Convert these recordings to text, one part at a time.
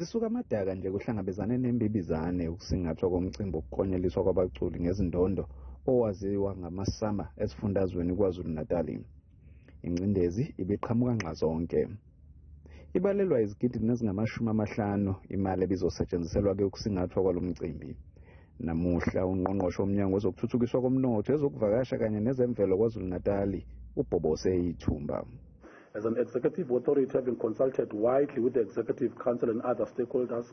Zisuka amadaka nje kuhlangabezane nembibizane ukusingathwa komcimbi wokuklonyeliswa kwabaculi ngezindondo owaziwa ngamaSAMA esifundazweni KwaZulu-Natali. Ingcindezi ibiqhamuka nxazonke. Ibalelwa izigidini ezingama-50 imali ebizosetshenziselwa-ke ukusingathwa kwalo mcimbi. Namuhla ungqongqoshe womnyango wezokuthuthukiswa komnotho, ezokuvakasha kanye nezemvelo KwaZulu-Natali ubhobose ithumba. As an executive authority, having consulted widely with the Executive Council and other stakeholders,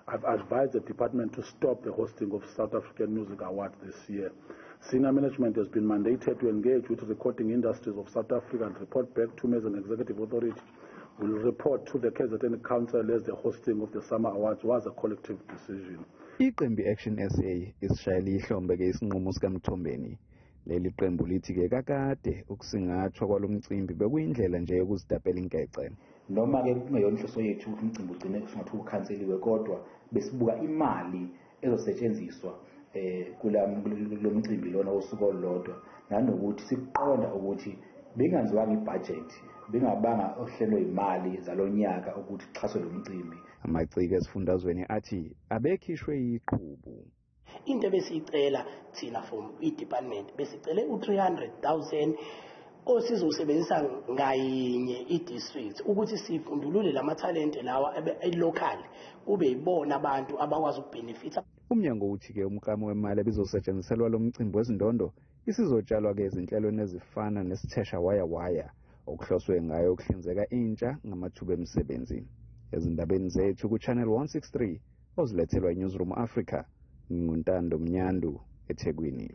I've advised the department to stop the hosting of South African Music Awards this year. Senior management has been mandated to engage with the recording industries of South Africa and report back to me as an executive authority. Will report to the KZN Council as the hosting of the SAMA Awards was a collective decision. Iqembu i-Action SA isishayela ihlombe ke isinqumo sikaMthombeni. Leli qembu lithi-ke kakade ukusingathwa kwalo mcimbi bekuyindlela nje yokuzitapela inkece. Noma-ke kungeyona inhloso yethu ukuthi umcimbi ugcine usungathi ukhanseliwe, kodwa besibuka imali ezosetshenziswa kulo mcimbi lona wosuku olulodwa, nanokuthi sikuqonda ukuthi bengenziwanga ibhajethi, bengabanga ohlelo imali zalonyaka ukuthi kuxhaswe lo mcimbi. Amaciko esifundazweni athi abekhishwe iqhubu. Into ebesiyicela thina from i-department, besicele u-300,000 osizowusebenzisa ngayinye i-district ukuthi sifundulule lamathalente lawa e-local, kube yibona abantu abakwazi ukubenefitha. Umnyango uthi-ke umklamo wemali ebizosetshenziselwa lo mcimbi wezindondo isizotshalwa-ke ezinhlelweni ezifana nesithesha waya waya, okuhloswe ngayo ukuhlinzeka intsha ngamathuba emisebenzi. Ezindabeni zethu ku-Channel 163 ozilethelwa iNewsroom Africa, nginguNtando Mnyandu, eThekwini.